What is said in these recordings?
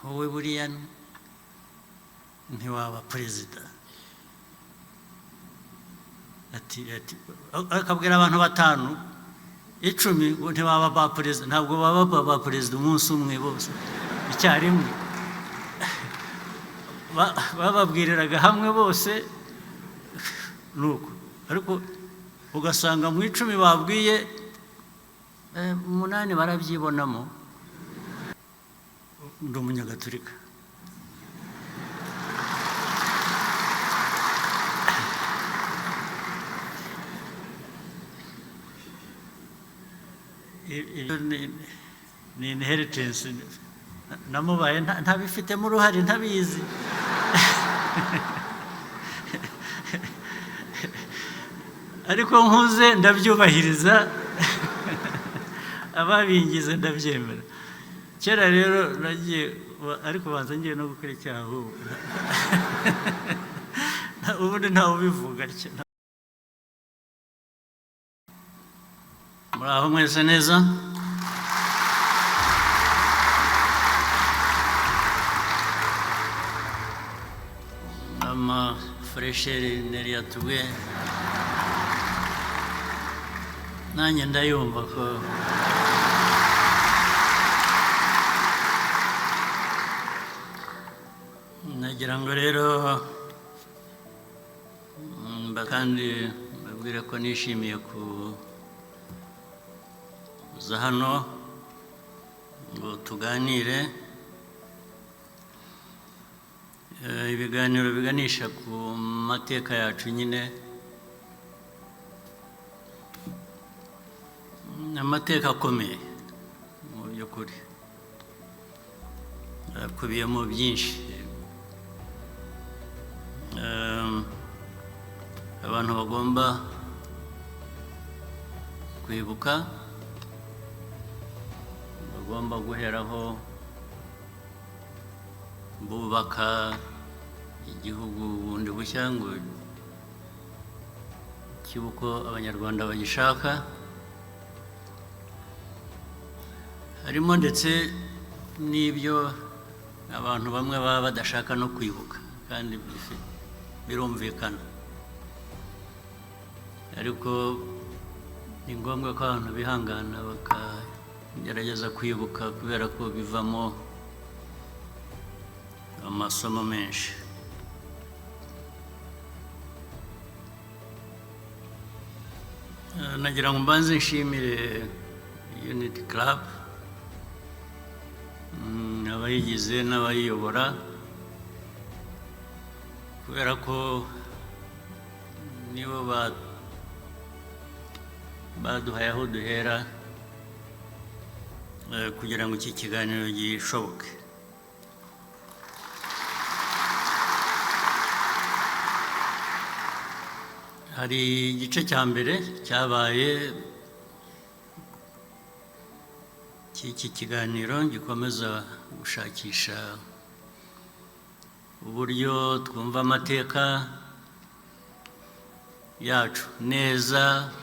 Wowe buriya ntiwaba perezida. Ati akabwira abantu batanu, 10 ngo ntibaba ba perezida. Ntabwo baba ba perezida umunsi umwe bose icyarimwe. Bababwiriraga hamwe bose nuko, ariko ugasanga mu 10 babwiye, 8 barabyibonamo. Ndi umunyagatulika. Ibyo ni inheritance namubaye ntabifitemo uruhare, ntabizi, ariko nkuze ndabyubahiriza, ababingize ndabyemera. Kera rero nagiye, ariko banza ngiye no gukora icyaha ahubwo. Ubundi ntawe ubivuga atya. Muraho mwese neza? Ama fraîcheur neri yatubwiye, nanjye ndayumva ko nagira ngo rero kandi mbabwire ko nishimiye kuza hano ngo tuganire. Ibiganiro biganisha ku mateka yacu nyine, ni amateka akomeye mu by'ukuri, akubiyemo byinshi. Abantu bagomba kwibuka, bagomba guheraho bubaka igihugu bundi bushya ngo kibe uko Abanyarwanda bagishaka. Harimo ndetse n'ibyo abantu bamwe baba badashaka no kwibuka, kandi birumvikana, ariko ni ngombwa ko abantu bihangana bakagerageza kwibuka, kubera ko bivamo amasomo menshi. Nagira ngo mbanze nshimire Unity Club, abayigize n'abayiyobora, kubera ko nibo baduhaye aho duhera kugira ngo iki kiganiro gishoboke. Hari igice cya mbere cyabaye cy'iki kiganiro gikomeza gushakisha uburyo twumva amateka yacu neza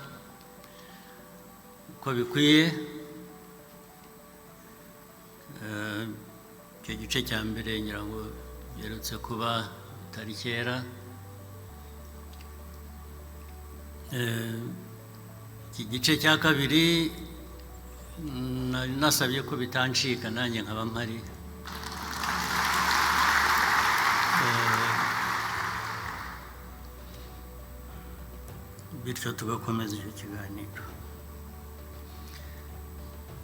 uko bikwiye. Icyo gice cya mbere ngira ngo giherutse kuba bitari kera. Iki gice cya kabiri nari nasabye ko bitancika nanjye nkaba mpari. Bityo tugakomeza icyo kiganiro.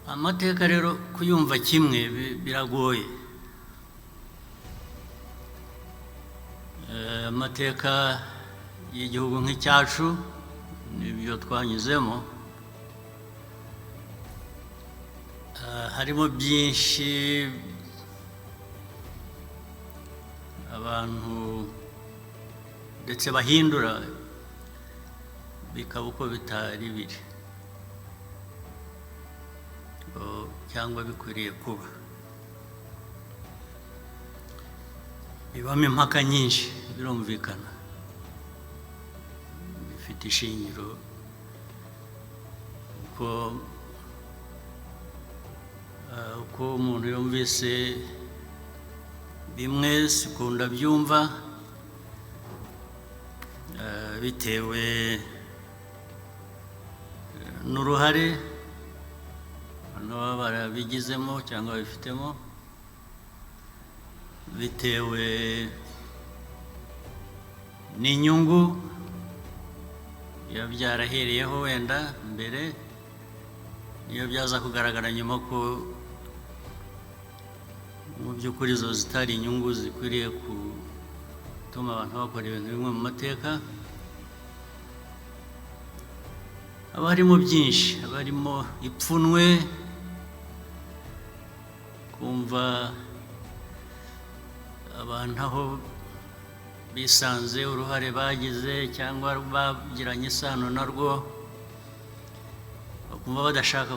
Amateka rero kuyumva kimwe biragoye. Amateka y'igihugu nk'icyacu n'ibyo twanyuzemo, harimo byinshi abantu ndetse bahindura bikaba uko bitari biri cyangwa bikwiriye kuba. Bibamo impaka nyinshi, birumvikana, bifite ishingiro, uko umuntu yumvise Bimwe sikunda byumva, bitewe n'uruhare abantu baba barabigizemo cyangwa babifitemo, bitewe n'inyungu biba byarahereyeho wenda mbere, niyo byaza kugaragara nyuma ko mu by'ukuri izo zitari inyungu zikwiriye gutuma abantu bakora ibintu bimwe mu mateka. Haba harimo byinshi, haba harimo ipfunwe, kumva abantu aho bisanze, uruhare bagize cyangwa bagiranye isano narwo, bakumva badashaka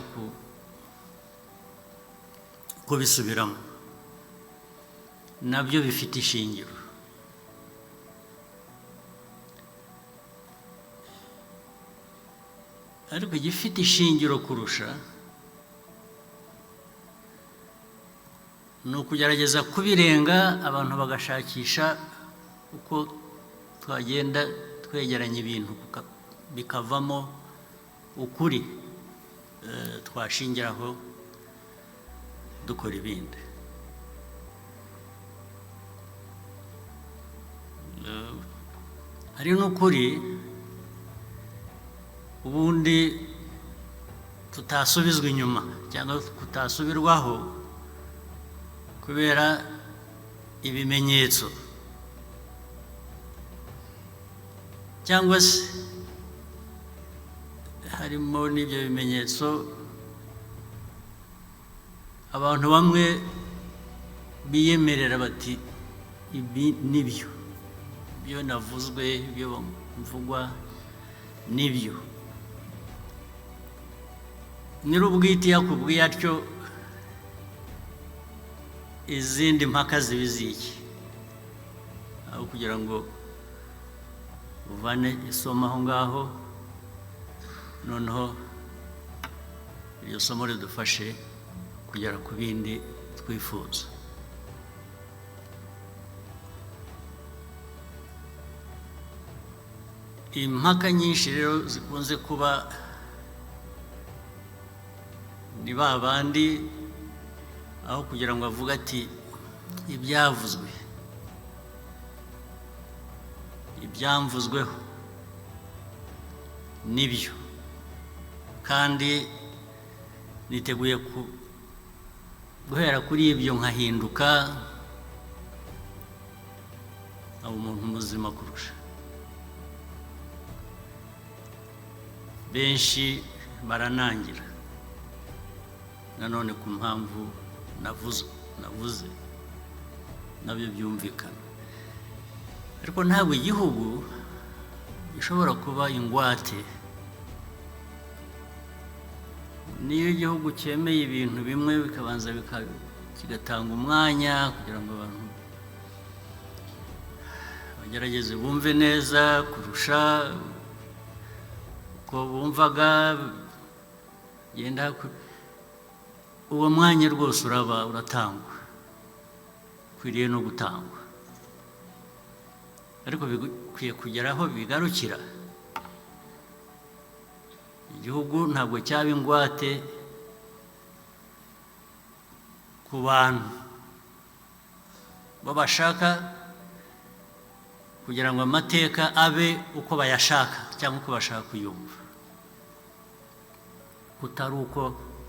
kubisubiramo. Nabyo bifite ishingiro. Ariko igifite ishingiro kurusha ni ukugerageza kubirenga, abantu bagashakisha uko twagenda twegeranya ibintu bikavamo ukuri twashingiraho dukora ibindi. Hari n'ukuri ubundi tutasubizwa inyuma cyangwa kutasubirwaho kubera ibimenyetso, cyangwa se harimo n'ibyo bimenyetso abantu bamwe biyemerera bati ibi nibyo, ibyo navuzwe, ibyo mvugwa nibyo. Nyir'ubwite yakubwiye atyo, izindi mpaka ziba iziki? Aho kugira ngo uvane isomo aho ngaho, noneho iryo somo ridufashe kugera ku bindi twifuza. Impaka nyinshi rero zikunze kuba ni ba bandi, aho kugira ngo avuge ati ibyavuzwe, ibyamvuzweho nibyo, kandi niteguye guhera kuri ibyo nkahinduka aba umuntu muzima kurusha. Benshi baranangira nanone ku mpamvu navuze nabyo byumvikana, ariko ntabwo igihugu gishobora kuba ingwate. Niyo igihugu cyemeye ibintu bimwe bikabanza kigatanga umwanya kugira ngo abantu bagerageze bumve neza kurusha uko bumvaga, genda uwo mwanya rwose uraba uratangwa, ukwiriye no gutangwa, ariko bikwiye kugera aho bigarukira. Igihugu ntabwo cyaba ingwate ku bantu babashaka kugira ngo amateka abe uko bayashaka cyangwa uko bashaka kuyumva, kutari uko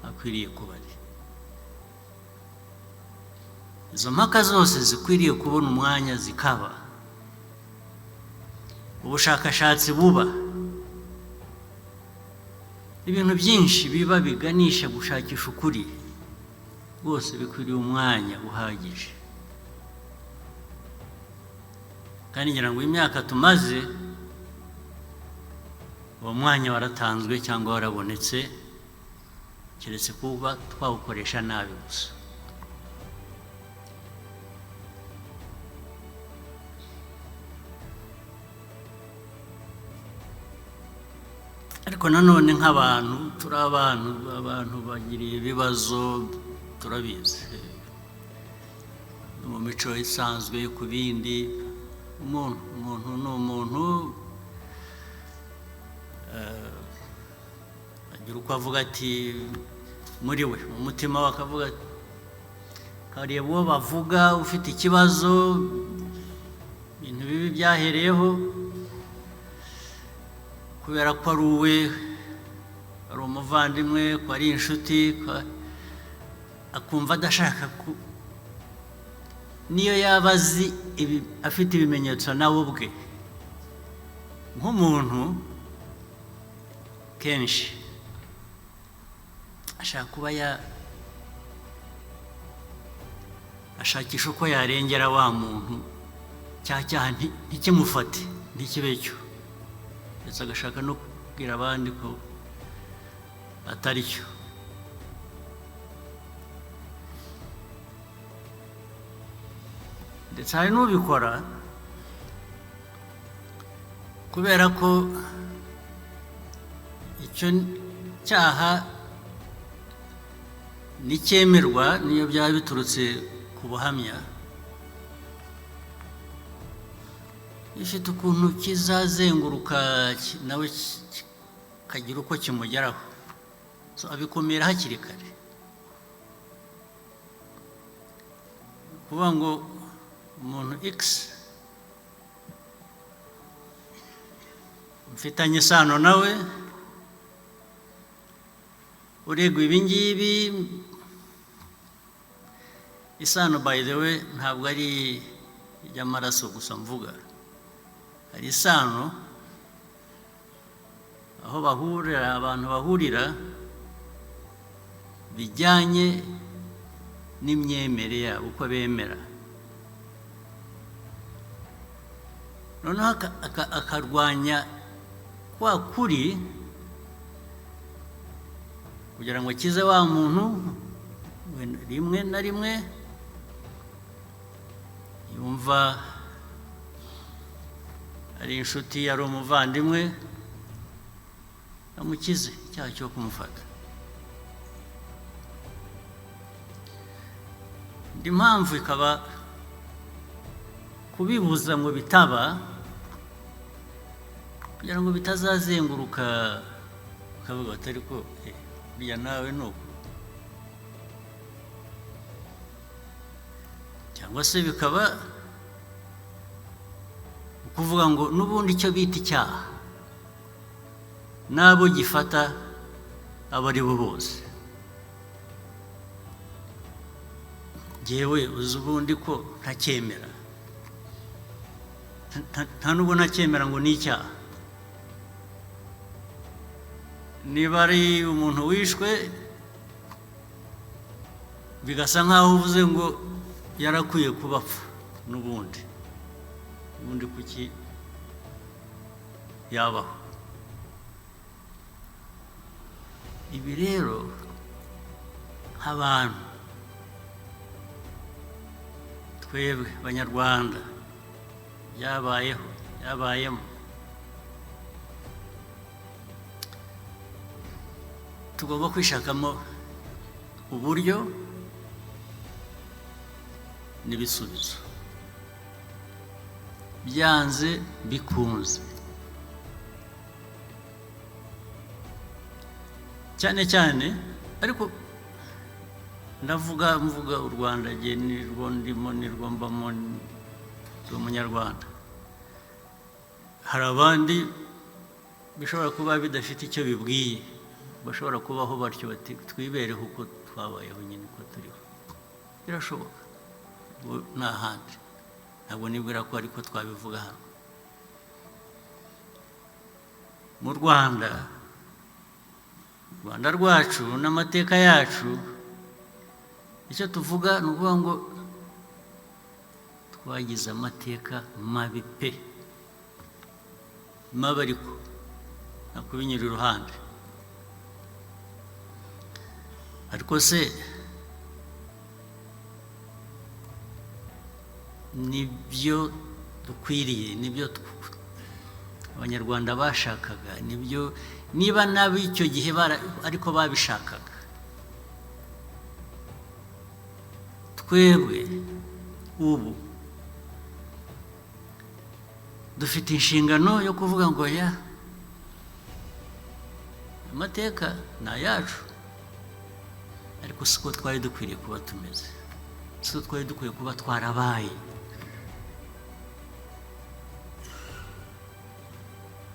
akwiriye kuba ari. Izo mpaka zose zikwiriye kubona umwanya zikaba, ubushakashatsi buba, ibintu byinshi biba biganisha gushakisha ukuri, rwose bikwiriye umwanya uhagije. Kandi ngira ngo imyaka tumaze uwo mwanya waratanzwe cyangwa warabonetse, keretse kuba twawukoresha nabi gusa. Ariko nanone nk'abantu turi abantu, abantu bagiriye ibibazo turabizi, mu mico isanzwe, ku bindi. Umuntu ni umuntu, agira uko avuga ati muri we, mu mutima we akavuga, akareba uwo bavuga ufite ikibazo, ibintu bibi byahereyeho, kubera ko ari uwe, ari umuvandimwe, ko ari inshuti, akumva adashaka ku niyo yaba azi afite ibimenyetso nawe ubwe nk'umuntu, kenshi ashaka kuba ya ashakisha uko yarengera wa muntu, cya cyaha ntikimufate, ntikibe cyo, ndetse agashaka no kubwira abandi ko atari cyo. Ndetse hari n'ubikora kubera ko icyo cyaha nicyemerwa, niyo byaba biturutse ku buhamya, gifite ukuntu kizazenguruka nawe kikagira uko kimugeraho. So abikumira hakiri kare, kuvuga ngo umuntu X mfitanye isano nawe uregwa ibi ngibi. Isano, by the way, ntabwo ari iy'amaraso gusa mvuga. Hari isano aho bahurira, abantu bahurira bijyanye n'imyemerere yabo, uko bemera. Noneho akarwanya kwa kuri kugira ngo akize wa muntu. Rimwe na rimwe yumva ari inshuti, ari umuvandimwe, amukize icyaha cyo kumufata. Indi mpamvu ikaba kubibuza ngo bitaba, kugira ngo bitazazenguruka, ukavuga bati ariko burya nawe ni uko. Cyangwa se bikaba ukuvuga ngo n'ubundi icyo bita icyaha n'abo gifata abo ari bo bose, njyewe uzi ubundi ko ntacyemera, nta nubwo ntacyemera ngo ni icyaha. Niba ari umuntu wishwe, bigasa nk'aho uvuze ngo yarakwiye kuba apfa n'ubundi, ubundi kuki yabaho? Ibi rero nk'abantu twebwe Abanyarwanda byabayeho, byabayemo, tugomba kwishakamo uburyo n'ibisubizo byanze bikunze, cyane cyane. Ariko ndavuga, mvuga u Rwanda, jye nirwo ndimo, nirwo mbamo, ndi Umunyarwanda. Hari abandi bishobora kuba bidafite icyo bibwiye, bashobora kubaho batyo, bati twibereho uko twabayeho nyine, uko turiho. Birashoboka ni ahandi, ntabwo nibwira ko ariko twabivuga hano mu Rwanda. U Rwanda rwacu n'amateka yacu, icyo tuvuga ni ukuvuga ngo twagize amateka mabi pe, mabi, ariko nakubinyura iruhande. Ariko se nibyo dukwiriye? Nibyo Abanyarwanda bashakaga? Nibyo niba n'ab'icyo gihe ariko babishakaga? Twebwe Ubu dufite inshingano yo kuvuga ngo ya amateka ni ayacu, ariko siko twari dukwiriye kuba tumeze, siko twari dukwiye kuba twarabaye.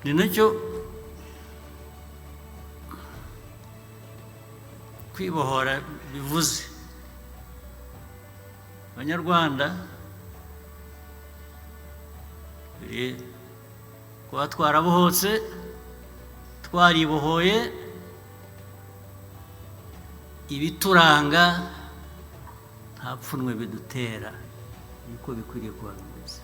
Ni nacyo kwibohora bivuze. Abanyarwanda kuba twarabohotse, twaribohoye, ibituranga nta pfunwe bidutera, niko bikwiriye kuba bimeze.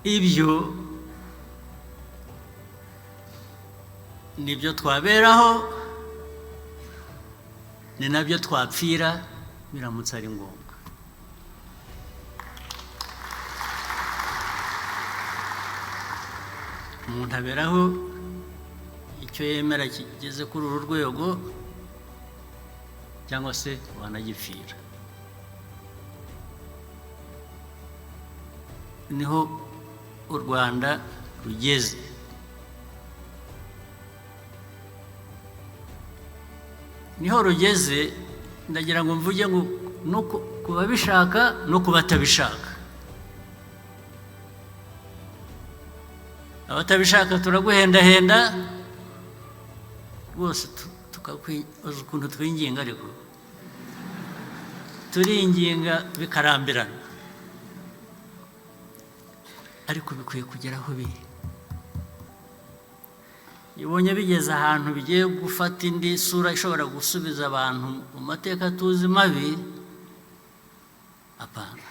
Ibyo nibyo twaberaho, ni nabyo twapfira biramutse ari ngombwa. Umuntu aberaho icyo yemera kigeze kuri uru rwego, cyangwa se wanagipfira. Niho u Rwanda rugeze. Niho rugeze, ndagira ngo mvuge ngo no kubabishaka no kubatabishaka. Abatabishaka turaguhendahenda rwose, tukakwibaza ukuntu twinginga, ariko turinginga bikarambirana, ariko bikwiye kugera aho biri. Iyo ubonye bigeze ahantu bigiye gufata indi sura ishobora gusubiza abantu mu mateka tuzi mabi, apana,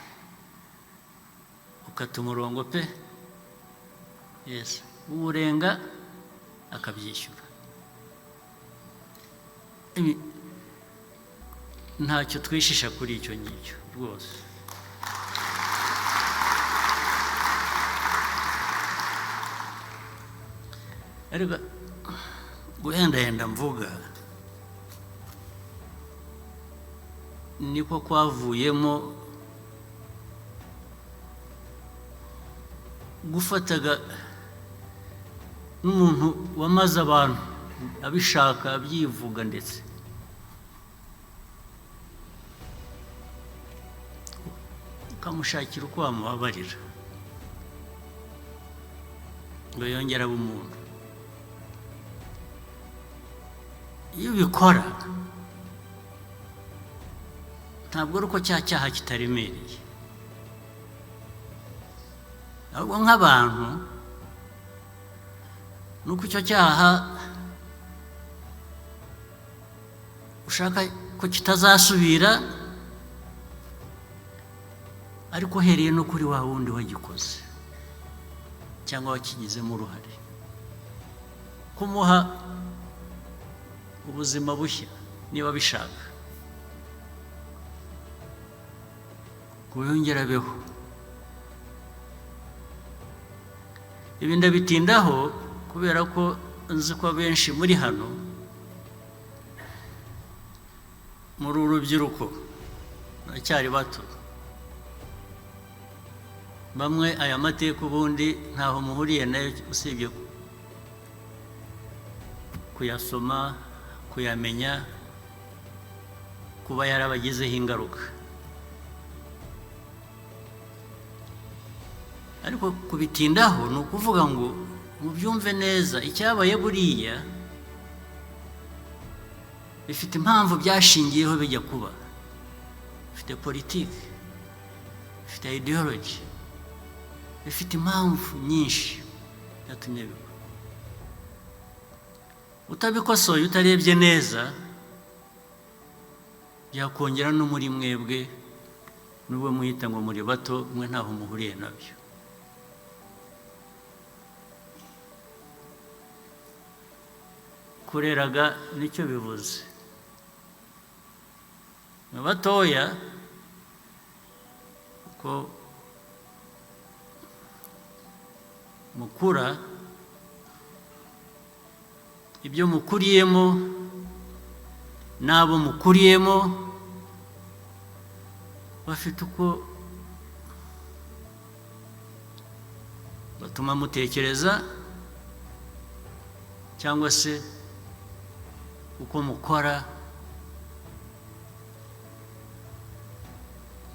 ukata umurongo pe, yes, uwurenga akabyishyura. Ntacyo twishisha kuri icyo ngicyo rwose. Ariko guhendahenda mvuga niko kwavuyemo gufataga n'umuntu wamaze abantu abishaka abyivuga, ndetse ukamushakira uko wamubabarira ngo yongere abe umuntu. Iyo ubikora ntabwo ari uko cya cyaha kitaremereye, ahubwo nk'abantu nuko icyo cyaha ushaka ko kitazasubira, ariko uhereye no kuri wa wundi wagikoze cyangwa wakigizemo uruhare, kumuha ubuzima bushya niba bishaka ngo yongere abeho. Ibi ndabitindaho kubera ko nzi ko abenshi muri hano muri urubyiruko baracyari bato, bamwe aya mateka ubundi ntaho muhuriye nayo usibye kuyasoma, kuyamenya, kuba yarabagizeho ingaruka. Ariko kubitindaho ni ukuvuga ngo mubyumve neza, icyabaye buriya bifite impamvu byashingiyeho bijya kuba, bifite politiki, bifite ideology, bifite impamvu nyinshi byatumye biba. Utabikosoye, utarebye neza, byakongera no muri mwebwe, nubwo mwita ngo muri bato, mwe ntaho muhuriye nabyo. Kureraga nicyo bivuze. Mwe batoya, uko mukura Ibyo mukuriyemo n'abo mukuriyemo bafite uko batuma mutekereza cyangwa se uko mukora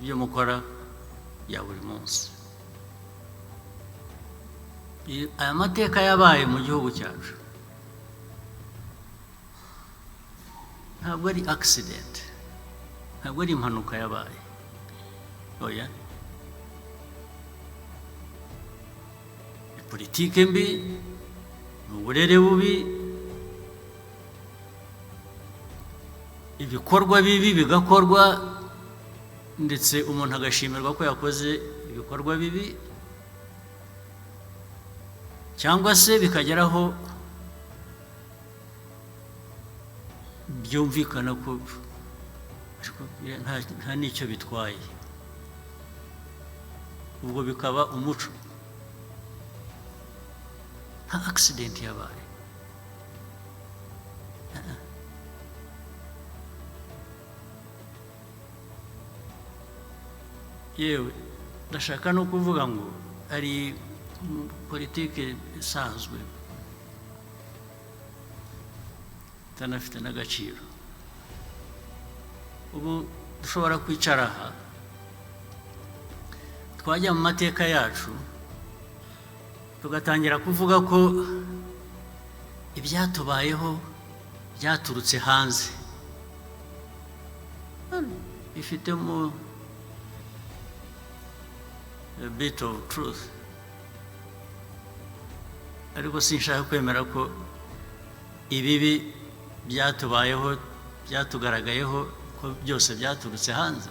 ibyo mukora bya buri munsi. Aya mateka yabaye mu gihugu cyacu ntabwo ari accident, ntabwo ari impanuka yabaye. Oya, ni politike mbi, ni uburere bubi, ibikorwa bibi bigakorwa, ndetse umuntu agashimirwa ko yakoze ibikorwa bibi, cyangwa se bikageraho byumvikana ko nta n'icyo bitwaye, ubwo bikaba umuco. Nta accident yabaye. Yewe ndashaka no kuvuga ngo ari politike isanzwe itanafite n'agaciro. Ubu dushobora kwicara aha twajya mu mateka yacu tugatangira kuvuga ko ibyatubayeho byaturutse hanze, bifitemo a bit of truth, ariko sinshaka kwemera ko ibibi byatubayeho byatugaragayeho ko byose byaturutse hanze.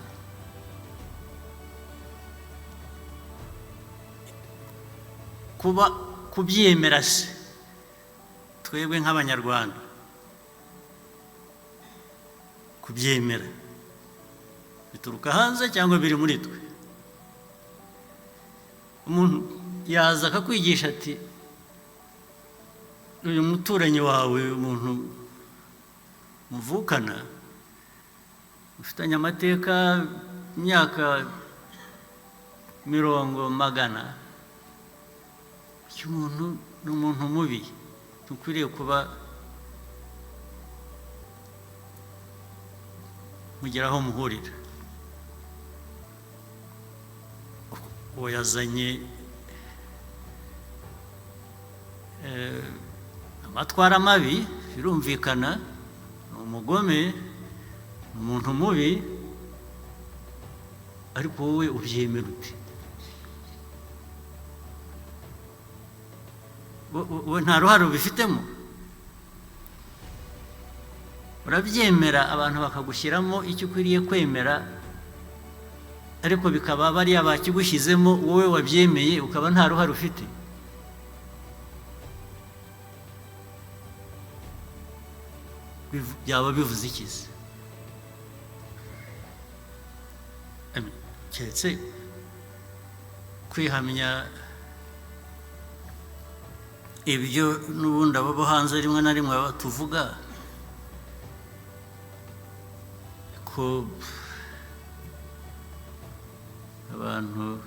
Kuba kubyemera se twebwe nk'Abanyarwanda kubyemera bituruka hanze cyangwa biri muri twe? Umuntu yaza akakwigisha ati uyu muturanyi wawe, umuntu muvukana ufitanye amateka imyaka mirongo magana, uyu muntu ni umuntu mubi, ntukwiriye kuba mugira aho muhurira. Uwo yazanye amatwara mabi, birumvikana, ni umugome, ni umuntu mubi, ariko wowe ubyemera ute? Wowe nta ruhare ubifitemo, urabyemera abantu bakagushyiramo icyo ukwiriye kwemera, ariko bikaba bariya bakigushyizemo wowe wabyemeye ukaba nta ruhare ufite. Byaba bivuze iki se? Keretse kwihamya ibyo n'ubundi abo hanze rimwe na rimwe batuvuga ko abantu,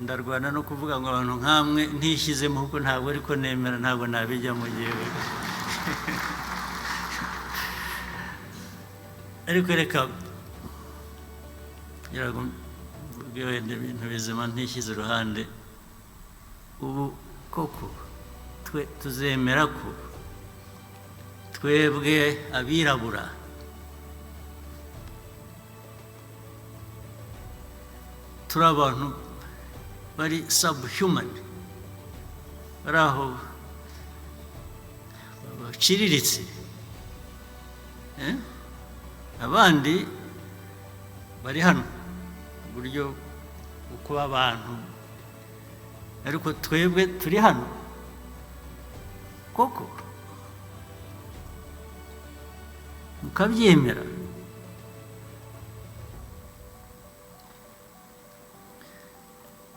ndarwana no kuvuga ngo abantu nkamwe ntishyizemo kuko ntabwo ariko nemera, ntabwo nabijyamo yewe. Ariko reka wenda ibintu bizima ntishyize iruhande. Ubu koko twe tuzemera ko twebwe abirabura turi abantu bari subhuman, bari aho baciriritse, abandi bari hano uburyo kuba abantu, ariko twebwe turi hano koko mukabyemera.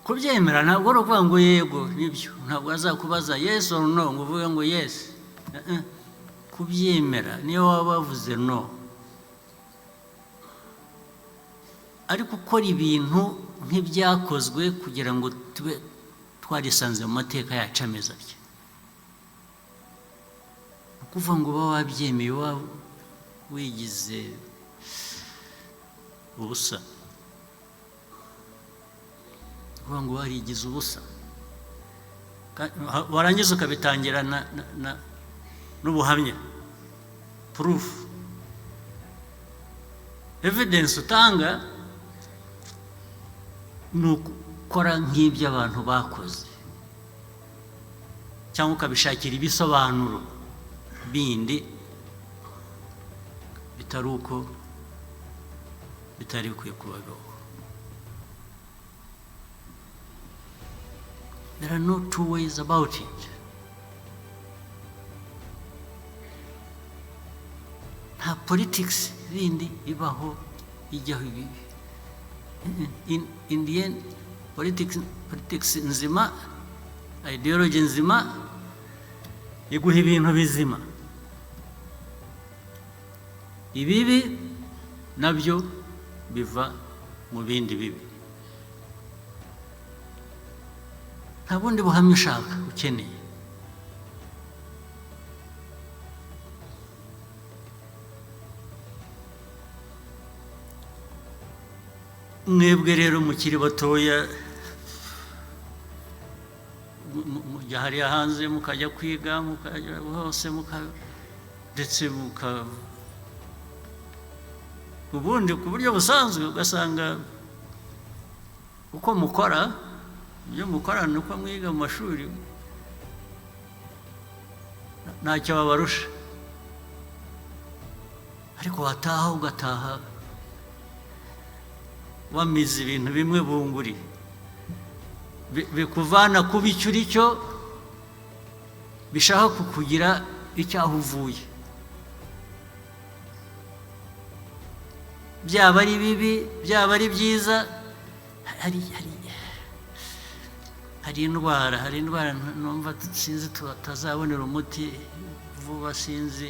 Kubyemera ntabwo ari ukuvuga ngo yego nibyo. Ntabwo azakubaza yes or no ngo uvuge ngo yes. Kubyemera niyo waba wavuze no, ariko ukora ibintu nk'ibyakozwe kugira ngo tube twarisanze mu mateka yacu ameze atya, ni ukuvuga ngo uba wabyemeye, uba wigize ubusa, ni ukuvuga ngo warigize ubusa. Warangiza ukabitangira n'ubuhamya, proof, evidence utanga ni ukora nk'ibyo abantu bakoze, cyangwa ukabishakira ibisobanuro bindi bitari uko bitari bikwiye kuba bibaho. There are no two ways about it. Nta politics bindi ibaho ijyaho ibi. In the end, politics nzima, ideology nzima iguha ibintu bizima. Ibibi nabyo biva mu bindi bibi. Nta bundi buhamya ushaka, ukeneye. Mwebwe rero mukiri batoya, mujya hariya hanze, mukajya kwiga, mukajya hose, ndetse ubundi ku buryo busanzwe ugasanga uko mukora, ibyo mukora ni uko mwiga mu mashuri, ntacyo babarusha. Ariko wataha, ugataha wamize ibintu bimwe bunguri bikuvana kuba icyo uri cyo, bishaka kukugira icyaho uvuye, byaba ari bibi, byaba ari byiza. Hari indwara numva sinzi tutazabonera umuti vuba, sinzi,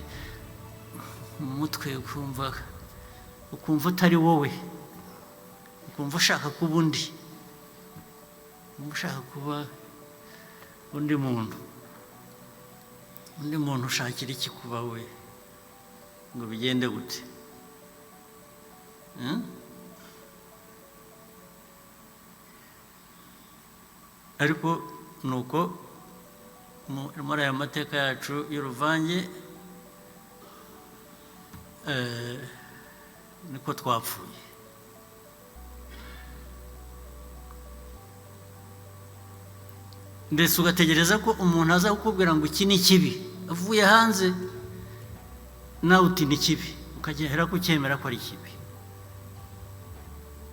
mu mutwe ukumva utari wowe, ukumva ushaka kuba undi, ukumva ushaka kuba undi muntu. Undi muntu ushakira iki kuba we ngo bigende gute? Ariko ni uko muri aya mateka yacu y'uruvange, niko twapfuye. Ndetse ugategereza ko umuntu aza kukubwira ngo iki ni kibi, avuye hanze, nawe uti ni kibi, ukagera kucyemera ko ari kibi,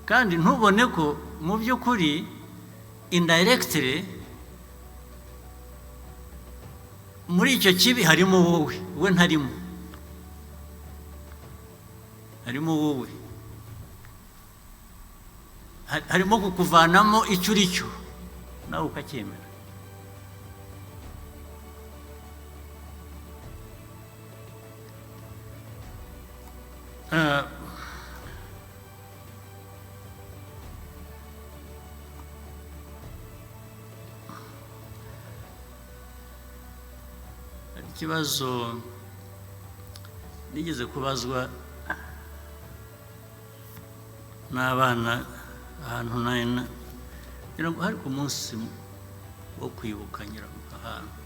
kandi ntubone ko mu by'ukuri indirectly muri icyo kibi harimo wowe. We ntarimo, harimo wowe, harimo kukuvanamo icyo uri cyo, nawe ukacyemera. Hari ikibazo nigeze kubazwa n'abana ahantu ngira ngo hari ku munsi wo kwibuka, ngira ngo ahantu.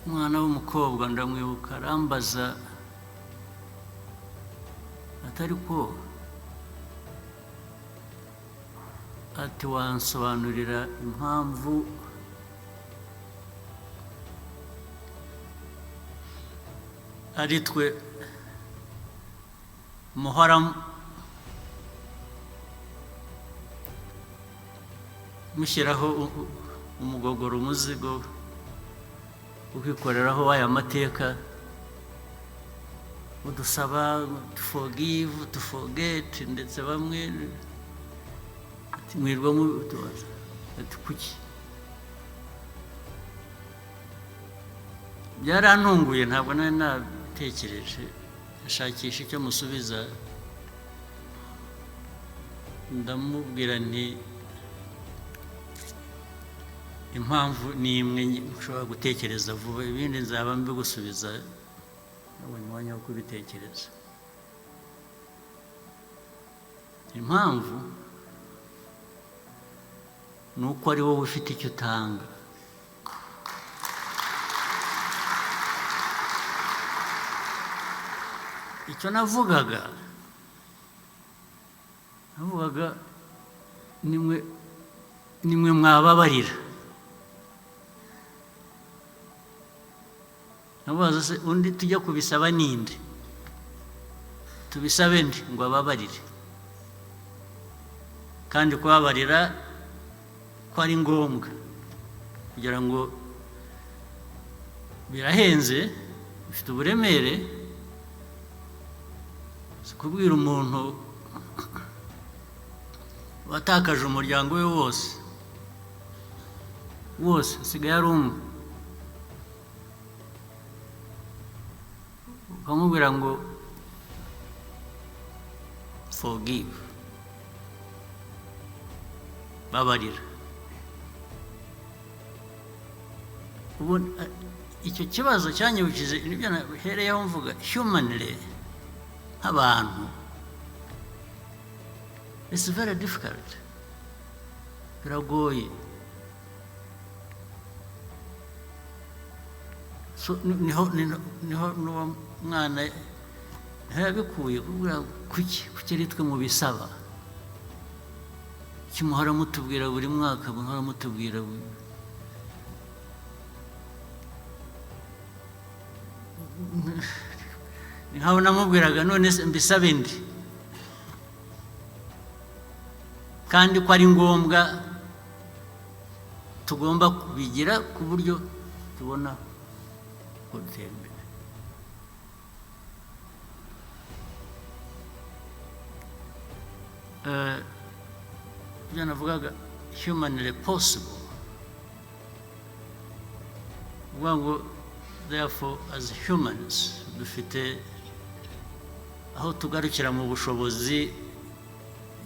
Umwana w'umukobwa, ndamwibuka, arambaza atari ko, ati: "Wansobanurira impamvu ari twe muhora mushyiraho umugogoro, umuzigo ukikoreraho aya mateka, udusaba to forgive, to forget, ndetse bamwe Ati, "Mwirwa mutubaza." Ati, "Kuki?" Byarantunguye, ntabwo nari natekereje. Nshakisha icyo musubiza, ndamubwira nti impamvu ni imwe nshobora gutekereza vuba, ibindi nzaba mbigusubiza nabonye umwanya wo kubitekereza. Impamvu ni uko ari wowe ufite icyo utanga. Icyo navugaga, nimwe mwababarira. Nabaza se, undi tujya kubisaba ninde? Tubisabe ndi ngo ababarire? Kandi kubabarira ko ari ngombwa kugira ngo birahenze, bifite uburemere. Si kubwira umuntu watakaje umuryango we wose wose, asigaye ari umwe, ukamubwira ngo "Forgive", babarira. Ubu icyo kibazo cyanyibukije nibyo nahereyeho mvuga humanly, nk'abantu it's very difficult, biragoye. So, niho n'uwo mwana niho yabikuye kuvuga, kuki ari twe mubisaba? Kuki muhora mutubwira buri mwaka, muhora mutubwira ni nkaho namubwiraga, none se mbisabe ndi kandi ko ari ngombwa, tugomba kubigira ku buryo tubona ko dutera imbere. Ibyo navugaga, humanly possible, uvuga ngo therefore as humans dufite aho tugarukira mu bushobozi,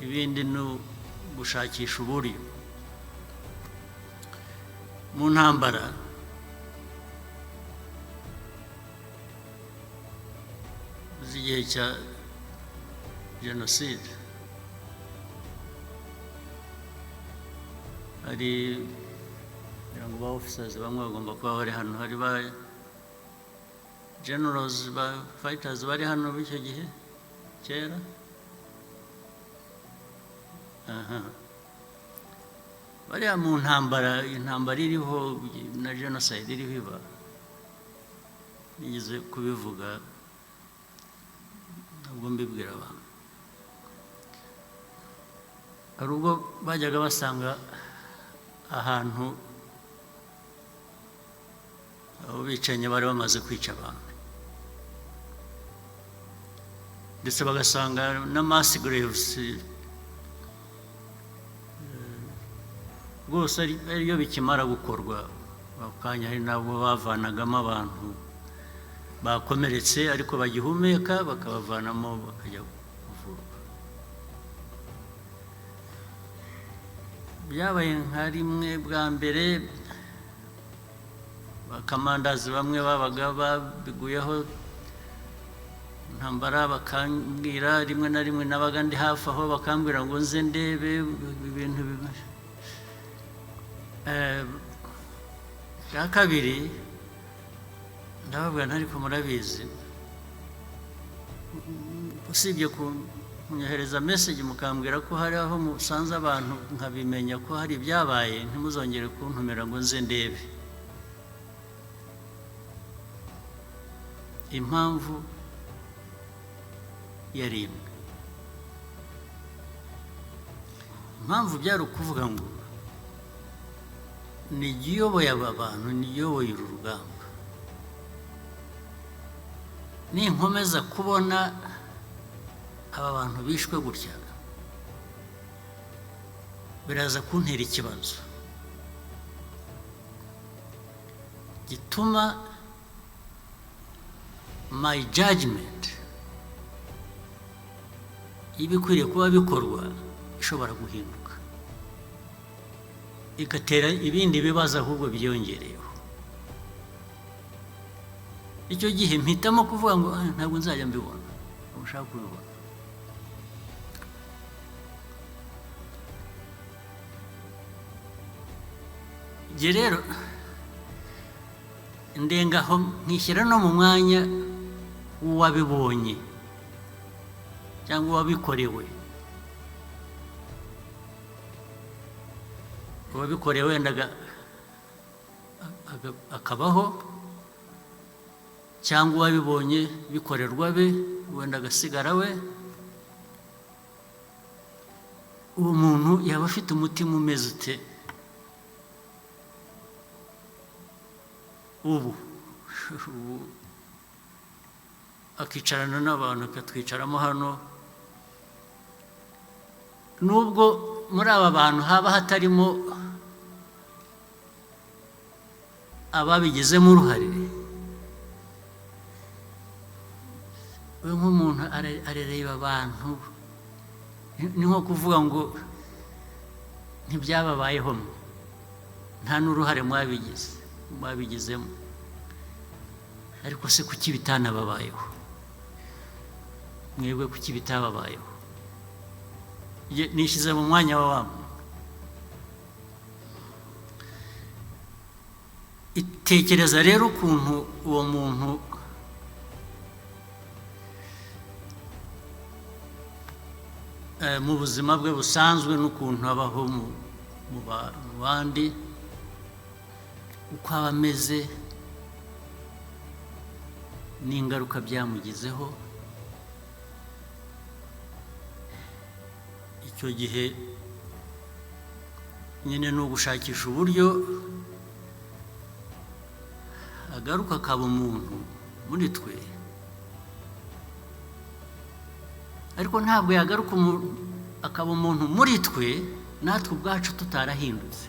ibindi ni gushakisha uburyo. Mu ntambara z'igihe cya jenoside, hari, kugira ngo ba officers bamwe bagomba kuba bari hano, hari ba generals, ba fighters bari hano b'icyo gihe kera. Aha, bariya mu ntambara, intambara iriho na jenoside iriho iba, nigeze kubivuga ntabwo mbibwira abantu, hari ubwo bajyaga basanga ahantu abo bicanyi bari bamaze kwica abantu, ndetse bagasanga na mass graves rwose ariyo bikimara gukorwa ako kanya. Hari n'abo bavanagamo abantu bakomeretse ariko bagihumeka, bakabavanamo bakajya kuvurwa. Byabaye nka rimwe bwa mbere, ba commanders bamwe babaga babiguyeho intambara bakambwira, rimwe na rimwe nabaga ndi hafi aho, bakambwira ngo nze ndebe ibintu bwa kabiri ndababwira nti, ariko murabizi, usibye kunyohereza message mukambwira ko hari aho musanze abantu, nkabimenya ko hari ibyabaye, ntimuzongere kuntumira ngo nze ndebe. Impamvu yari imwe, impamvu byari ukuvuga ngo ni iyoboye aba bantu, ni iyoboye uru rugamba, ninkomeza kubona aba bantu bishwe gutya. Biraza kuntera ikibazo gituma my judgment y'ibikwiriye kuba bikorwa ishobora guhinduka, igatera ibindi bibazo ahubwo byiyongereyeho. Icyo gihe mpitamo kuvuga ngo ntabwo nzajya mbibona, ntabwo nshaka kubibona. Njye rero ndengaho nkishyira no mu mwanya w'uwabibonye cyangwa uwabikorewe. Uwabikorewe wenda akabaho, cyangwa uwabibonye bikorerwa be wenda agasigara we. Uwo muntu yaba afite umutima umeze ute? Ubu akicarana n'abantu, akatwicaramo hano, nubwo muri aba bantu haba hatarimo ababigizemo uruhare, we nk'umuntu arareba abantu, ni nko kuvuga ngo ntibyababayeho mwe, nta n'uruhare mwabigizemo, ariko se kuki bitanababayeho? Mwebwe kuki bitababayeho? Nishyize mu mwanya wa wa muntu. Itekereza rero ukuntu uwo muntu mu buzima bwe busanzwe n'ukuntu abaho mu bandi, uko aba ameze n'ingaruka byamugizeho. Icyo gihe nyine ni ugushakisha uburyo agaruka akaba umuntu muri twe, ariko ntabwo yagaruka akaba umuntu muri twe natwe ubwacu tutarahindutse.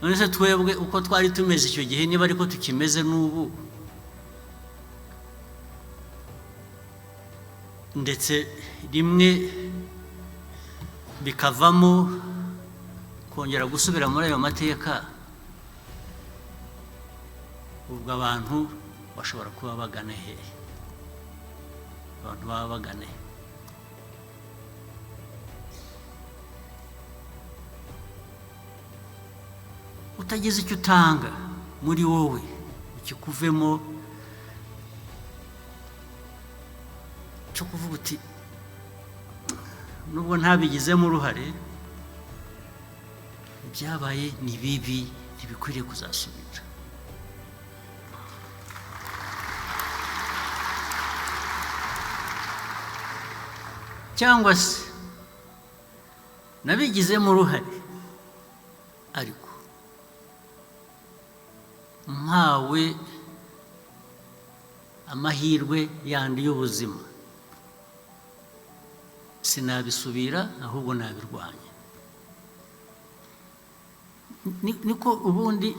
None se twebwe uko twari tumeze icyo gihe niba ariko tukimeze n'ubu, ndetse rimwe bikavamo kongera gusubira muri ayo mateka, ubwo abantu bashobora kuba bagana hehe? Abantu baba bagana he? Utagize icyo utanga muri wowe kikuvemo cyo kuvuga uti nubwo ntabigizemo uruhare, ibyabaye ni bibi, ntibikwiriye kuzasubira. Cyangwa se nabigizemo uruhare ariko mpawe amahirwe yandi y'ubuzima, sinabisubira ahubwo nabirwanya. Niko ubundi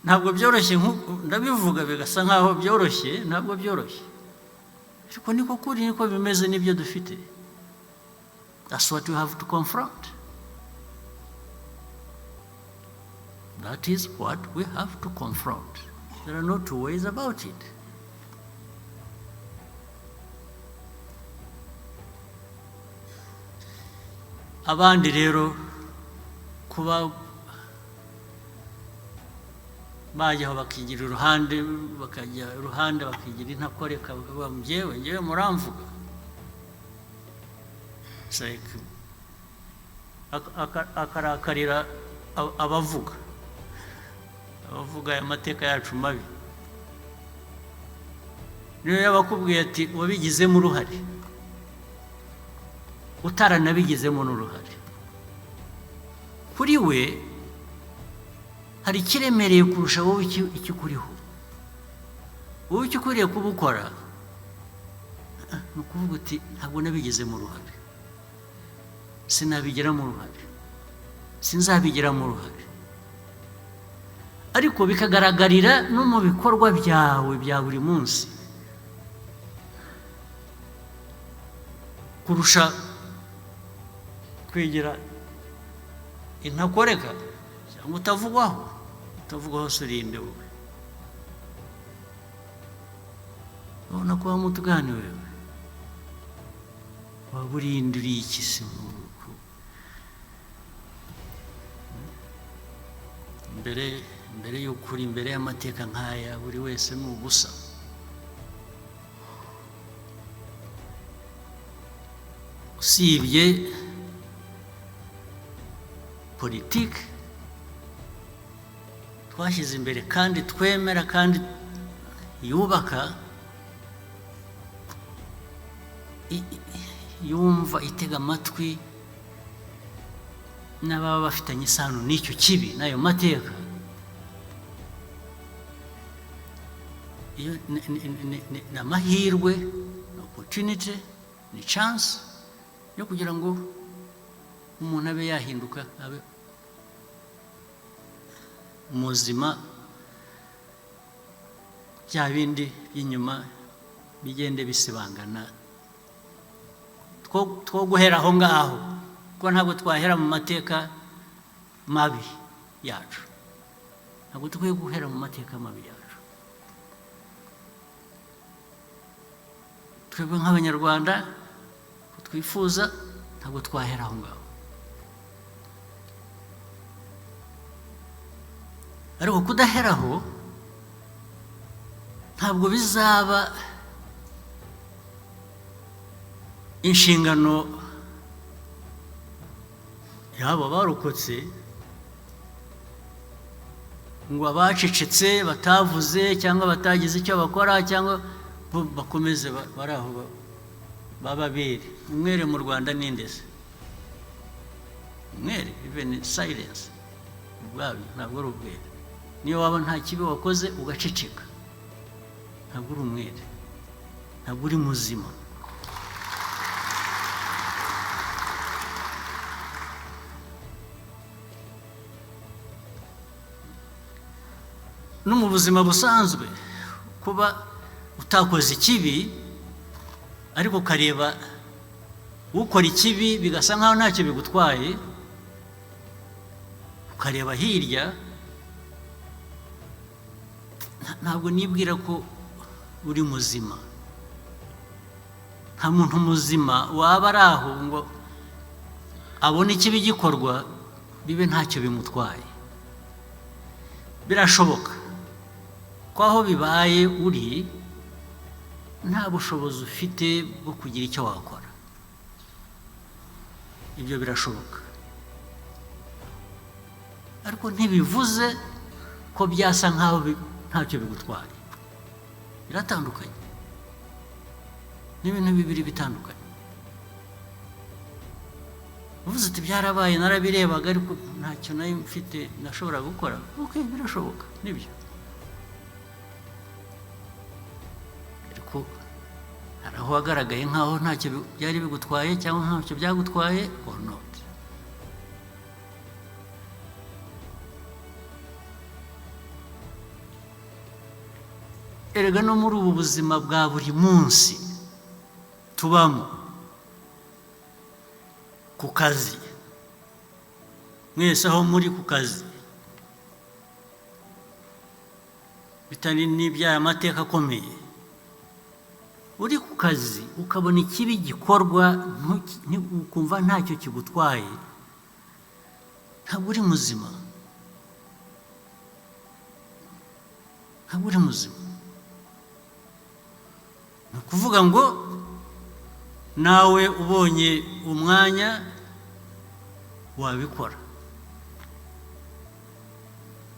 ntabwo byoroshye, ndabivuga bigasa nkaho byoroshye, ntabwo byoroshye, ariko niko kuri, niko bimeze, nibyo dufite. That's what we have to confront. That is what we have to confront. There are no two ways about it. Abandi rero kuba bajyaho bakigira uruhande, bakajya iruhande bakigira intakoreka, bakavuga njyewe, njyewe muramvuga. It's like akarakarira abavuga aya mateka yacu mabi. Niyo yaba akubwiye ati wabigizemo uruhare, utaranabigizemo n'uruhare, kuri we hari ikiremereye kurusha wowe ikikuriho. Wowe icyo ukwiriye kuba ukora ni ukuvuga uti ntabwo nabigizemo uruhare, Sinabigiramo uruhare, sinzabigiramo uruhare, ariko bikagaragarira no mu bikorwa byawe bya buri munsi kurusha kwigira intakoreka cyangwa utavugwaho. Utavugwaho se urinde wowe? Ubona ko wamutugani wewe waba urindiriye iki se? Mbere y'ukuri, imbere y'amateka nk'aya, buri wese ni ubusa. Usibye politiki twashyize imbere kandi twemera kandi yubaka, yumva, itega amatwi n'ababa bafitanye isano n'icyo kibi n'ayo mateka, iyo ni amahirwe, ni opportunity, ni chance yo kugira ngo umuntu abe yahinduka, abe muzima, bya bindi by'inyuma bigende bisibangana. Two guhera aho ngaho, kuko ntabwo twahera mu mateka mabi yacu, ntabwo dukwiye guhera mu mateka mabi yacu. Twebwe nk'Abanyarwanda twifuza, ntabwo twahera aho ngaho. Ariko kudaheraho ntabwo bizaba inshingano y'abo barokotse, ngo abacecetse, batavuze cyangwa batagize icyo bakora, cyangwa bo bakomeze bari aho bababere umwere. Mu Rwanda ninde se umwere? Even silence ubwabyo ntabwo ari ubwere. Niyo waba nta kibi wakoze ugaceceka, ntabwo uri umwere, ntabwo uri muzima. No mu buzima busanzwe, kuba utakoze ikibi ariko ukareba ukora ikibi bigasa nkaho ntacyo bigutwaye, ukareba hirya, ntabwo nibwira ko uri muzima. Nta muntu muzima waba ari aho ngo abone ikibi gikorwa bibe ntacyo bimutwaye. Birashoboka ko aho bibaye uri nta bushobozi ufite bwo kugira icyo wakora, ibyo birashoboka, ariko ntibivuze ko byasa nkaho ntacyo bigutwaye. Biratandukanye, ni ibintu bibiri bitandukanye. Uvuze uti byarabaye, narabirebaga, ariko ntacyo nari mfite nashobora gukora, okay, birashoboka nibyo, ariko hari aho wagaragaye nkaho ntacyo byari bigutwaye cyangwa ntacyo byagutwaye or not. Erega no muri ubu buzima bwa buri munsi tubamo, ku kazi, mwese aho muri ku kazi, bitari n'iby'aya mateka akomeye, uri ku kazi ukabona ikibi gikorwa, ukumva ntacyo kigutwaye, ntabwo uri muzima, ntabwo uri muzima. Ni ukuvuga ngo nawe ubonye umwanya wabikora,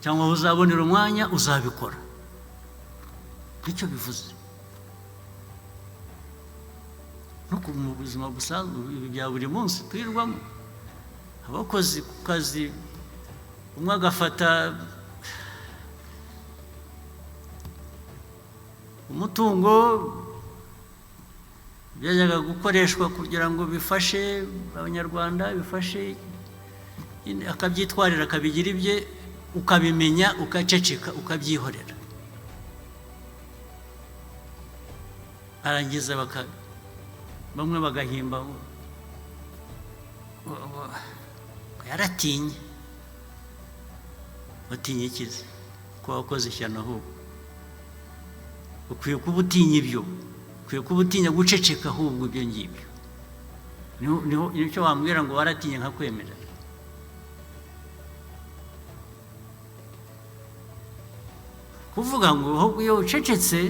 cyangwa uzabonera umwanya uzabikora, nicyo bivuze. No mu buzima busanzwe, ibi bya buri munsi twirirwamo, abakozi ku kazi, umwe agafata umutungo Byajyaga gukoreshwa kugira ngo bifashe Abanyarwanda, bifashe, akabyitwarira, akabigira ibye, ukabimenya, ukaceceka, ukabyihorera. Arangiza bamwe bagahimba yaratinye. Watinye ikize ko wakoze ishyano? Ahubwo ukwiye kuba utinya ibyo, ukwiye kuba utinya guceceka. Ahubwo ibyo ngibyo nicyo wambwira ngo waratinye nkakwemera. Kuvuga ngo ahubwo iyo ucecetse,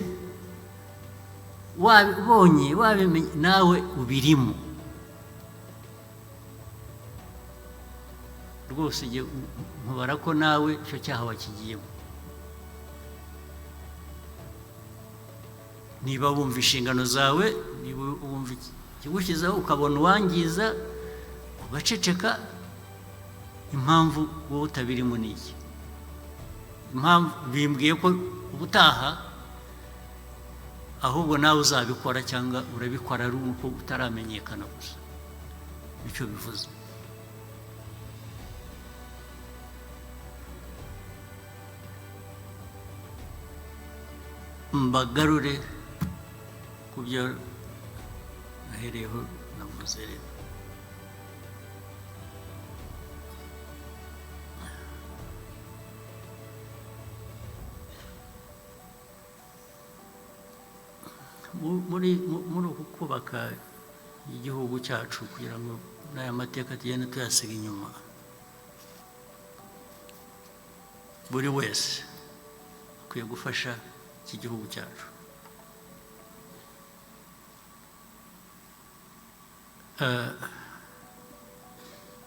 wabibonye, wabimenye, nawe ubirimo rwose, nkubara ko nawe icyo cyaha wakigiyemo. Niba wumva inshingano zawe, niba wumva ikigushyizeho, ukabona uwangiza ugaceceka, impamvu wowe utabirimo ni iki? Impamvu bimbwiye ko ubutaha ahubwo nawe uzabikora, cyangwa urabikora ari uko utaramenyekana gusa, icyo bivuze. Mbagarure ku byo nahereyeho navuze rero. Muri uku kubaka igihugu cyacu, kugira ngo n'aya mateka tugende tuyasiga inyuma, buri wese akwiye gufasha iki gihugu cyacu.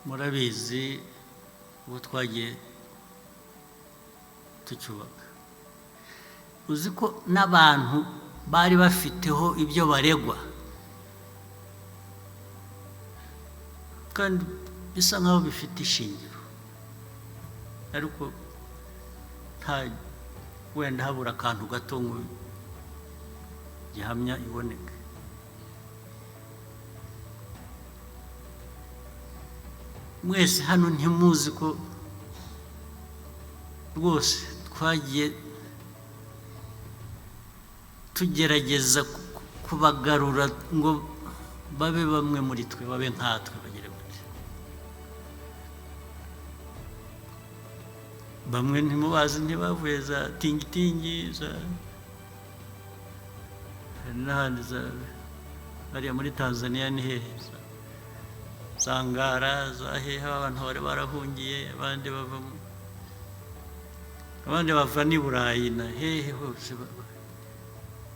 Murabizi ubu twagiye tucyubaka. Uzi ko n'abantu bari bafiteho ibyo baregwa, kandi bisa nkaho bifite ishingiro, ariko nta wenda habura akantu gato ngo gihamya iboneke. Mwese hano ntimuzi ko rwose twagiye tugerageza kubagarura ngo babe bamwe muri twe, babe nkatwe, bagere gute. Bamwe ntimubazi, ntibavuye za tingitingi, za n'ahandi, za hariya muri Tanzania ni hehe, za Ngara, za hehe, abantu bari barahungiye, abandi bava, abandi bava n'i Burayi na hehe hose,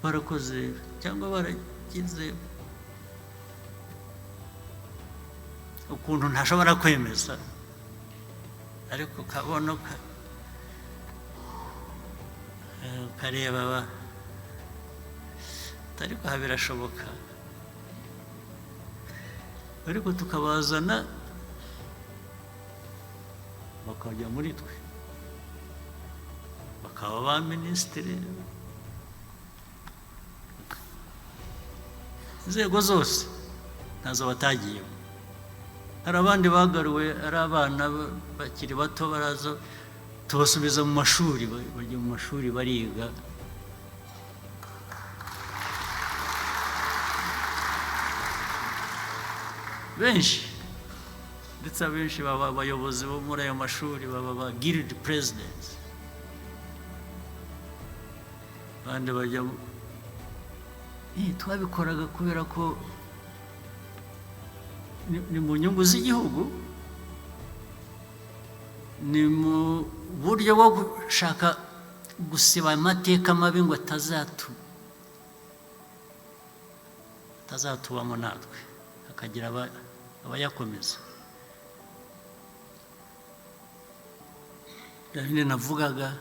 barakoze cyangwa baragize ukuntu ntashobora kwemeza, ariko kabona ukareba ariko aha birashoboka, ariko tukabazana bakajya muri twe, bakaba ba minisitiri, inzego zose ntazo batagiyemo. Hari abandi bagaruwe ari abana bakiri bato, baraza tubasubiza mu mashuri, bajya mu mashuri bariga. Benshi, ndetse abenshi baba abayobozi bo muri ayo mashuri, baba ba guild presidents, abandi bajya. Twabikoraga kubera ko ni mu nyungu z'igihugu, ni mu buryo bwo gushaka gusiba amateka mabi ngo atazatubamo natwe, akagira abayakomeza. Bindi navugaga,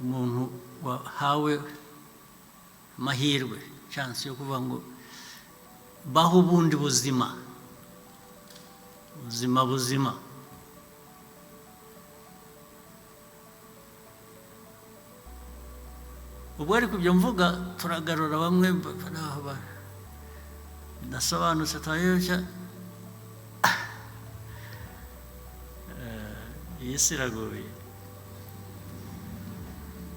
umuntu wahawe amahirwe, chance yo kuvuga ngo baho ubundi buzima, buzima buzima, ubwo ariko ibyo mvuga turagarura bamwe. Bidasobanutse twayoshya. Iyi si iragoye.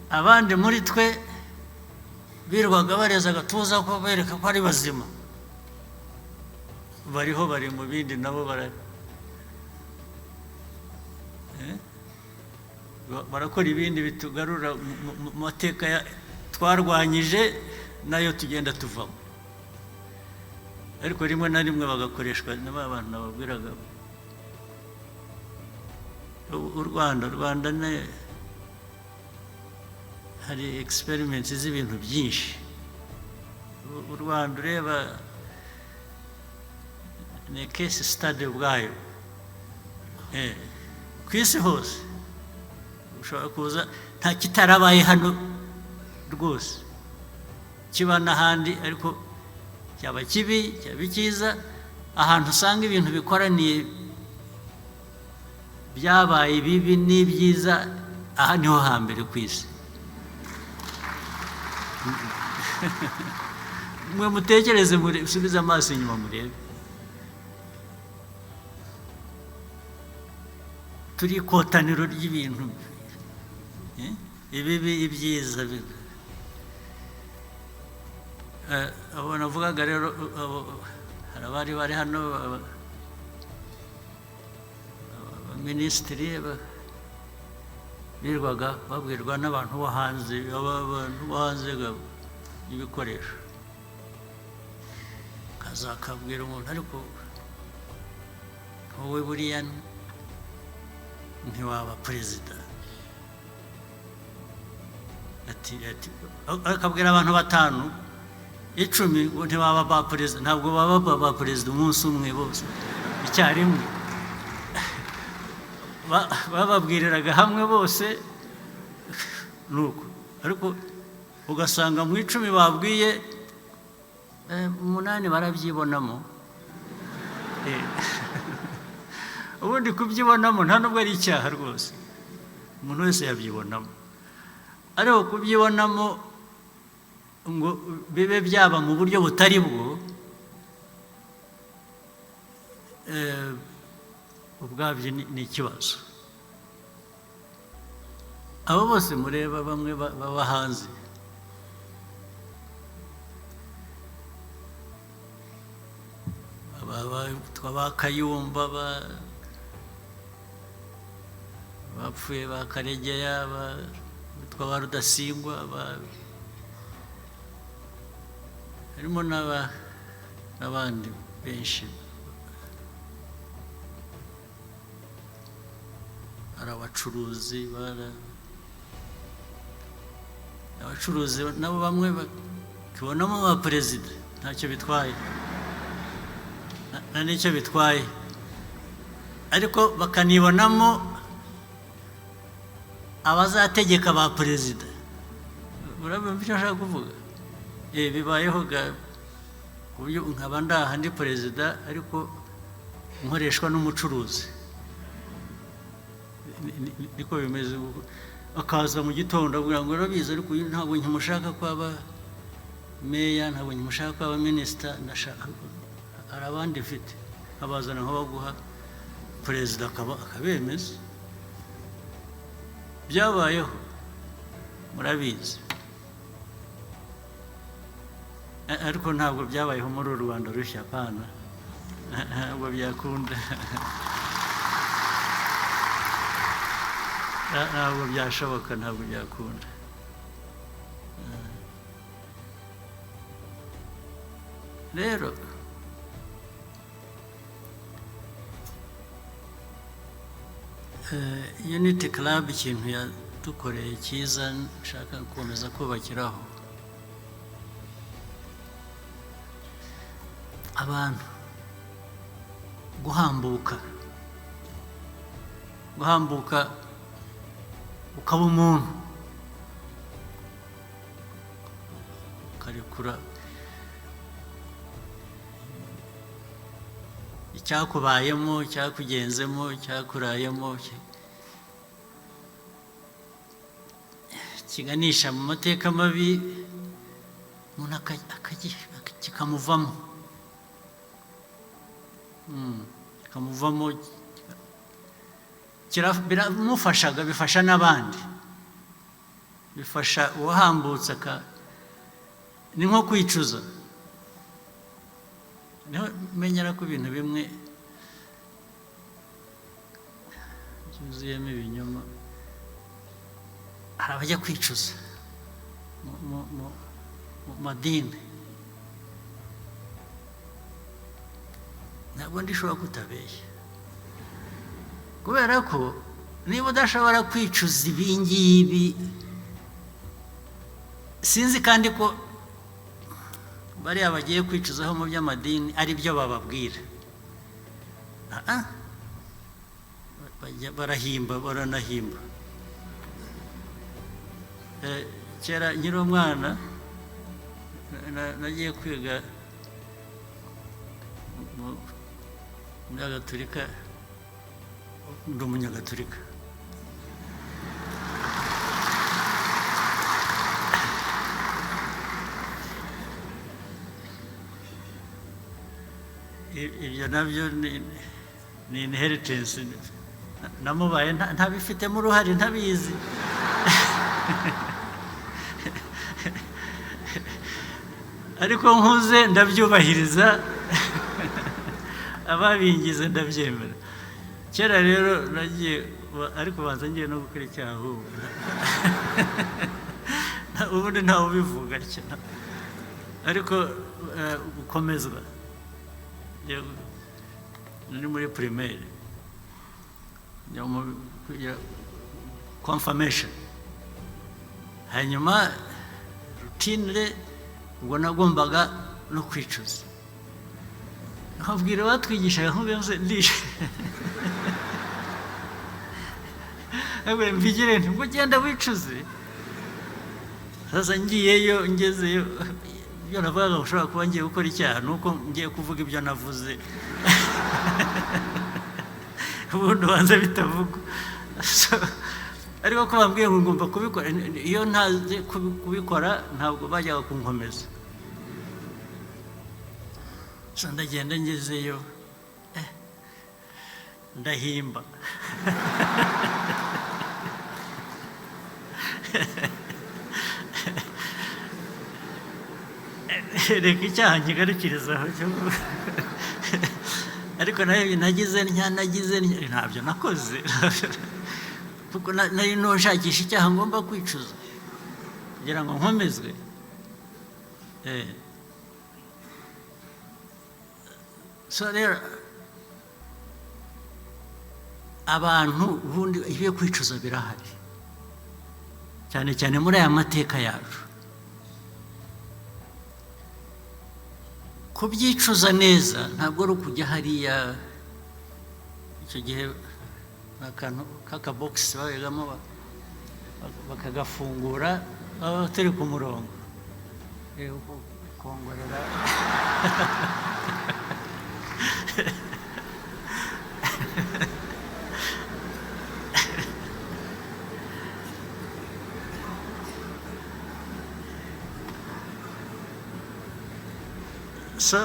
Abandi muri twe birirwaga bareza agatuza ko bereka ko ari bazima, bariho, bari mu bindi, nabo bara Eh? Barakora ibindi bitugarura mu mateka twarwanyije nayo tugenda tuvamo. Ariko rimwe na rimwe bagakoreshwa na ba bantu nababwiraga. U Rwanda ne hari experiments z'ibintu byinshi. U Rwanda ureba ni case study ubwayo. Ku isi hose ushobora kuza nta kitarabaye hano rwose, kiba n'ahandi, ariko cyaba kibi, cyaba icyiza. Ahantu usanga ibintu bikoraniye byabaye bibi n'ibyiza, aha niho hambere ku isi. Mwe mutekereze, musubize amaso inyuma murebe. Turi ikotaniro ry'ibintu, ibibi, ibyiza. Abo navugaga rero, abo, hari abari bari hano, abaminisitiri birirwaga babwirwa n'abantu bo hanze, abantu bo hanze y'ibikoresho, kazakabwira umuntu, ariko wowe buriya ntiwaba perezida. Ati, akabwira abantu batanu, 10 ngo ntibaba ba perezida. Ntabwo baba ba perezida umunsi umwe bose icyarimwe. Bababwiriraga hamwe bose nuko, ariko ugasanga mu 10 babwiye, 8 barabyibonamo. Ubundi kubyibonamo nta nubwo ari icyaha rwose, umuntu wese yabyibonamo, ariko kubyibonamo ngo bibe byaba mu buryo butari bwo, ubwabyo ni ikibazo. Abo bose mureba bamwe baba hanze, ba Kayumba, bapfuye, ba Karegeya, bitwa ba Rudasingwa, harimo n'abandi benshi. Hari abacuruzi, abacuruzi nabo bamwe bakibonamo ba perezida, ntacyo bitwaye, nta n'icyo bitwaye, ariko bakanibonamo abazategeka ba perezida. Urabona icyo nshaka kuvuga? Bibayeho ga, ku buryo nkaba ndaha ndi perezida ariko nkoreshwa n'umucuruzi. Niko bimeze. Akaza mu gitondo avuga ngo urabizi, ariko uyu ntabwo nkimushaka ko aba meya, ntabwo nkimushaka ko aba minisita, ndashaka hari abandi mfite, abazana nko baguha perezida akabemeza. Byabayeho murabizi. Ariko ntabwo byabayeho muri uru Rwanda rushya, apana, ntabwo byakunda, ntabwo byashoboka, ntabwo byakunda. Rero Unity Club ikintu yadukoreye cyiza nshaka gukomeza kubakiraho abantu, guhambuka ukaba umuntu, ukarekura icyakubayemo, icyakugenzemo, icyakurayemo, kiganisha mu mateka mabi, umuntu kikamuvamo. Kikamuvamo, biramufashaga, bifasha n'abandi, bifasha uwahambutse. Ni nko kwicuza. Niho menyera ko ibintu bimwe byuzuyemo ibinyoma. Hari abajya kwicuza mu madini. Ntabwo ndishobora kutabeshya, kubera ko niba udashobora kwicuza ibi ngibi, sinzi kandi ko bariya bagiye kwicuzaho mu by'amadini ari byo bababwira. Ah, bajya barahimba, baranahimba. Kera nkiri umwana, nagiye kwiga muri Gatolika. Ndi Umunyagatolika. Ibyo nabyo ni inheritance namubaye, ntabifitemo uruhare, ntabizi. Ariko nkuze ndabyubahiriza, ababingize ndabyemera. Kera rero nagiye, ariko banza ngiye no gukora icyaha ahubwo. Ubundi ntawe ubivuga atya, ariko gukomezwa. Nari muri primaire, njya mu kwiga confirmation, hanyuma routine, ubwo nagombaga no kwicuza. Nkabwira abatwigishaga, nkubwira ndishe, nkabwira mbigire nti ngo ugenda wicuze. Sasa ngiyeyo, ngezeyo, ibyo navugaga ushobora kuba ngiye gukora icyaha, ni uko ngiye kuvuga ibyo navuze ubundi ubanza bitavugwa. So, ariko ko bambwiye ngo ngomba kubikora, iyo ntazi kubikora ntabwo bajyaga kunkomeza. So ndagenda, ngezeyo, ndahimba. Reka icyaha nkigarukiriza aho. Ariko nayo nagize ntya, nagize ntya, ntabyo nakoze, kuko nari nshakisha icyaha ngomba kwicuza kugira ngo nkomezwe. So rero abantu ubundi ibyo kwicuza birahari, cyane cyane muri aya mateka yacu. Kubyicuza neza ntabwo ari ukujya hariya. Icyo gihe ni akantu k'akabogisi babigamo, bakagafungura, baba turi ku murongo. Kongorera. So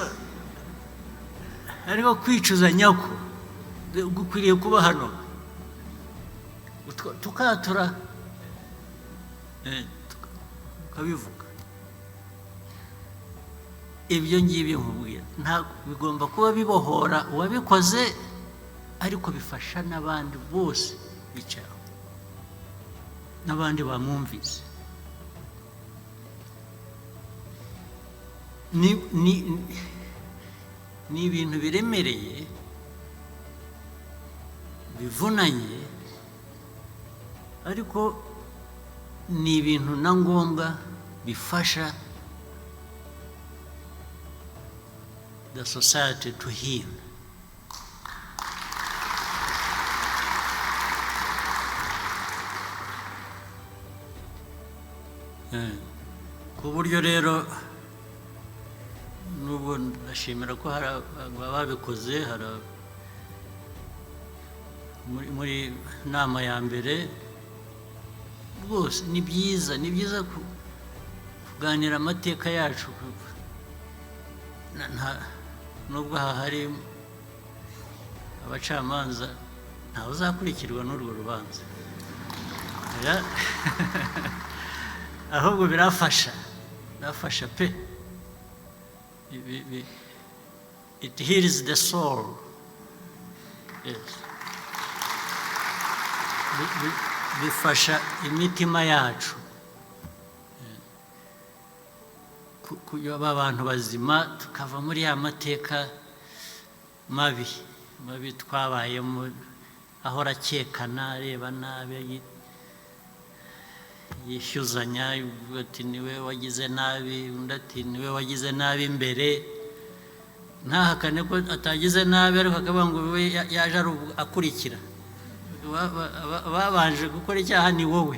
ariko kwicuza nyako gukwiriye kuba hano, tukatura, tukabivuga. Ibyo ngibyo nkubwira, nta bigomba kuba bibohora uwabikoze, ariko bifasha n'abandi bose bicaraho, n'abandi bamwumvise. Ni ibintu biremereye, bivunanye, ariko ni ibintu na ngombwa bifasha the society to heal. Ku buryo rero nubwo ndashimira ko hari ababikoze, hari muri nama ya mbere rwose ni byiza, ni byiza kuganira amateka yacu. Nubwo aha hari Abacamanza, ntawe uzakurikirwa n'urwo rubanza. Ahubwo birafasha, birafasha pe. It heals the soul, yes. Bifasha imitima yacu kuba abantu bazima, tukava muri ya mateka mabi mabi twabayemo, ahora akekana, areba nabi, yishyuzanya, ati niwe wagize nabi, undi ati niwe wagize nabi mbere, ntahakane ko atagize nabi, ariko akavuga ngo we yaje ari akurikira. Babanje gukora icyaha ni wowe,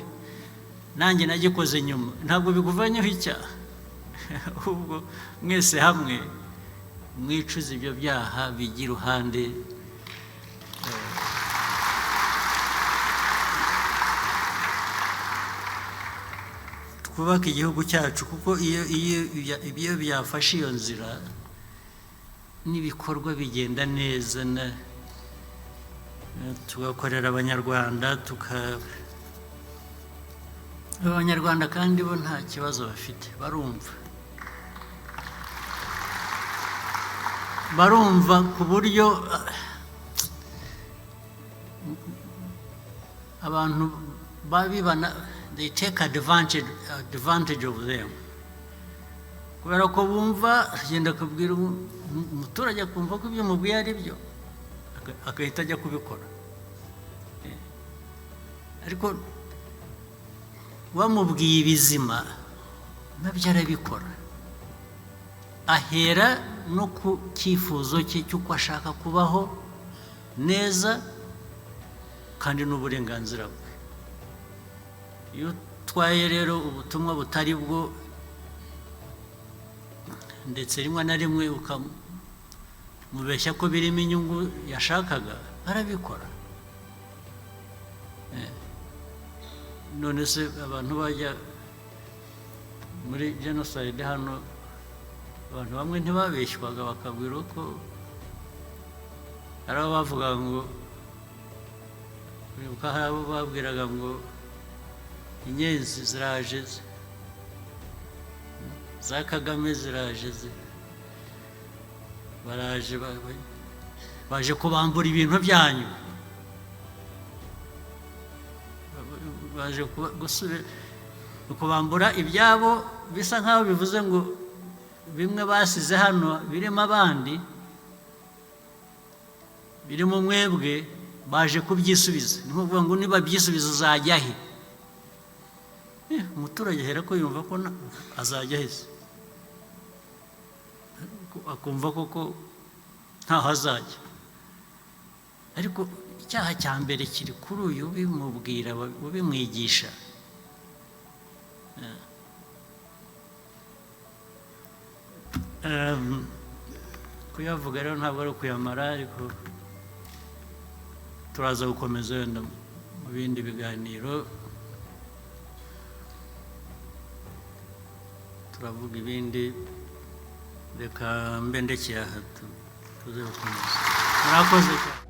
nanjye nagikoze nyuma. Ntabwo bikuvanyeho icyaha, ahubwo mwese hamwe mwicuza ibyo byaha bijya iruhande. Twubake igihugu cyacu, kuko iyo byafashe iyo nzira n'ibikorwa bigenda neza, tugakorera Abanyarwanda, Abanyarwanda kandi bo nta kibazo bafite, barumva, barumva ku buryo abantu babibana, they take advantage of them, kubera ko bumva. Agenda akabwira umuturage, akumva ko ibyo mubwiye ari byo, agahita ajya kubikora. Ariko wamubwiye ibizima nabyo arabikora, ahera no ku cyifuzo cye cy'uko ashaka kubaho neza, kandi n'uburenganzira bwe. Iyo utwaye rero ubutumwa butari bwo, ndetse rimwe na rimwe ukamubeshya ko birimo inyungu yashakaga, arabikora. None se abantu bajya muri jenoside hano, abantu bamwe ntibabeshywaga, bakabwira ko hari abo bavuga ngo, uribuka hari abo babwiraga ngo inyenzi ziraje, za Kagame ziraje, baraje, baje kubambura ibintu byanyu, baje gusubira kubambura ibyabo, bisa nkaho bivuze ngo bimwe basize hano birimo abandi, birimo mwebwe, baje kubyisubiza. Ni ukuvuga ngo niba byisubiza uzajya he? Umuturage ahera ko yumva ko azajya he se? Akumva koko ntaho azajya. Ariko icyaha cya mbere kiri kuri uyu ubimubwira, ubimwigisha. Kuyavuga rero ntabwo ari ukuyamara, ariko turaza gukomeza wenda mu bindi biganiro, turavuga ibindi. Reka mbe ndekeye aha, tuze gukomeza. Murakoze cyane.